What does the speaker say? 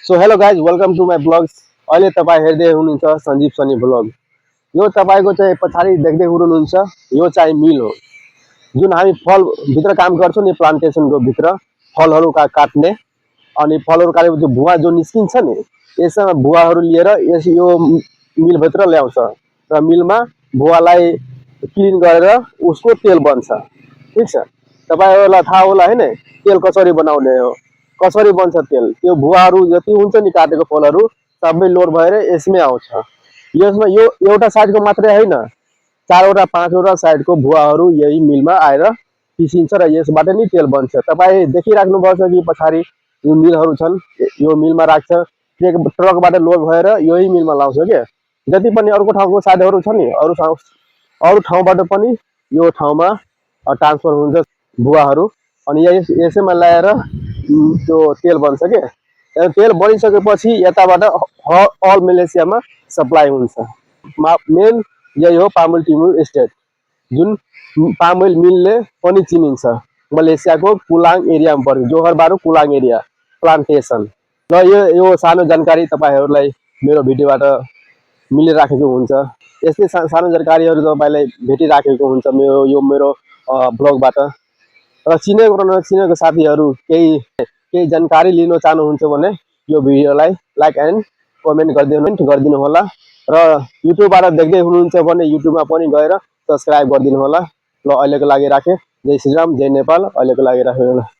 So hello guys welcome to my blogs. अहिले तपाईँ हेर्दै हुनुहुन्छ सञ्जीव सनी ब्लग। यो तपाईँको चाहिँ पछाडि देख्दै हुनुहुन्छ यो चाहिँ मिल हो जुन हामी फल भित्र काम गर्छौँ नि प्लान्टेसनको भित्र फलहरू काट्ने अनि फलहरू काटेपछि भुवा जो निस्किन्छ नि यसमा भुवाहरू लिएर यो मिलभित्र ल्याउँछ र मिलमा भुवालाई क्लिन गरेर उसको तेल बन्छ। ठिक छ, तपाईँहरूलाई थाहा होला होइन तेल कसरी बनाउने हो, कसरी बन्छ तेल। त्यो भुवाहरू जति हुन्छ नि काटेको फलहरू सबै लोड भएर यसमै आउँछ। यसमा यो एउटा साइडको मात्रै होइन, चारवटा पाँचवटा साइडको भुवाहरू यही मिलमा आएर पिसिन्छ र यसबाट नि तेल बन्छ। तपाईँ देखिराख्नुपर्छ कि पछाडि यो मिलहरू छन्, यो मिलमा राख्छ, ट्रकबाट लोड भएर यही मिलमा लाउँछ क्या। जति पनि अर्को ठाउँको साइडहरू छ नि अरू ठाउँबाट पनि यो ठाउँमा ट्रान्सफर हुन्छ भुवाहरू अनि यसैमा ल्याएर त्यो तेल बन्छ क्या। तेल बनिसकेपछि यताबाट अल मलेसियामा सप्लाई हुन्छ। मेन यही हो पामोइल टिमुर एस्टेट जुन पामोइल मिलले पनि चिनिन्छ। मलेसियाको कुलाङ एरियामा पर्छ, जोहर बारु कुलाङ एरिया प्लान्टेसन। र यो सानो जानकारी तपाईँहरूलाई मेरो भिडियोबाट मिलिराखेको हुन्छ। यस्तै सानो जानकारीहरू तपाईँलाई भेटिराखेको हुन्छ मेरो ब्लगबाट। र चिनेको र नचिनेको साथीहरू केही जानकारी लिन चाहनुहुन्छ भने यो भिडियोलाई लाइक एन्ड कमेन्ट गरिदिनु होला। र युट्युबबाट देख्दै हुनुहुन्छ भने युट्युबमा पनि गएर सब्सक्राइब गरिदिनु होला। ल अहिलेको लागि राखेँ। जय श्रीराम, जय नेपाल। अहिलेको लागि राखेँ।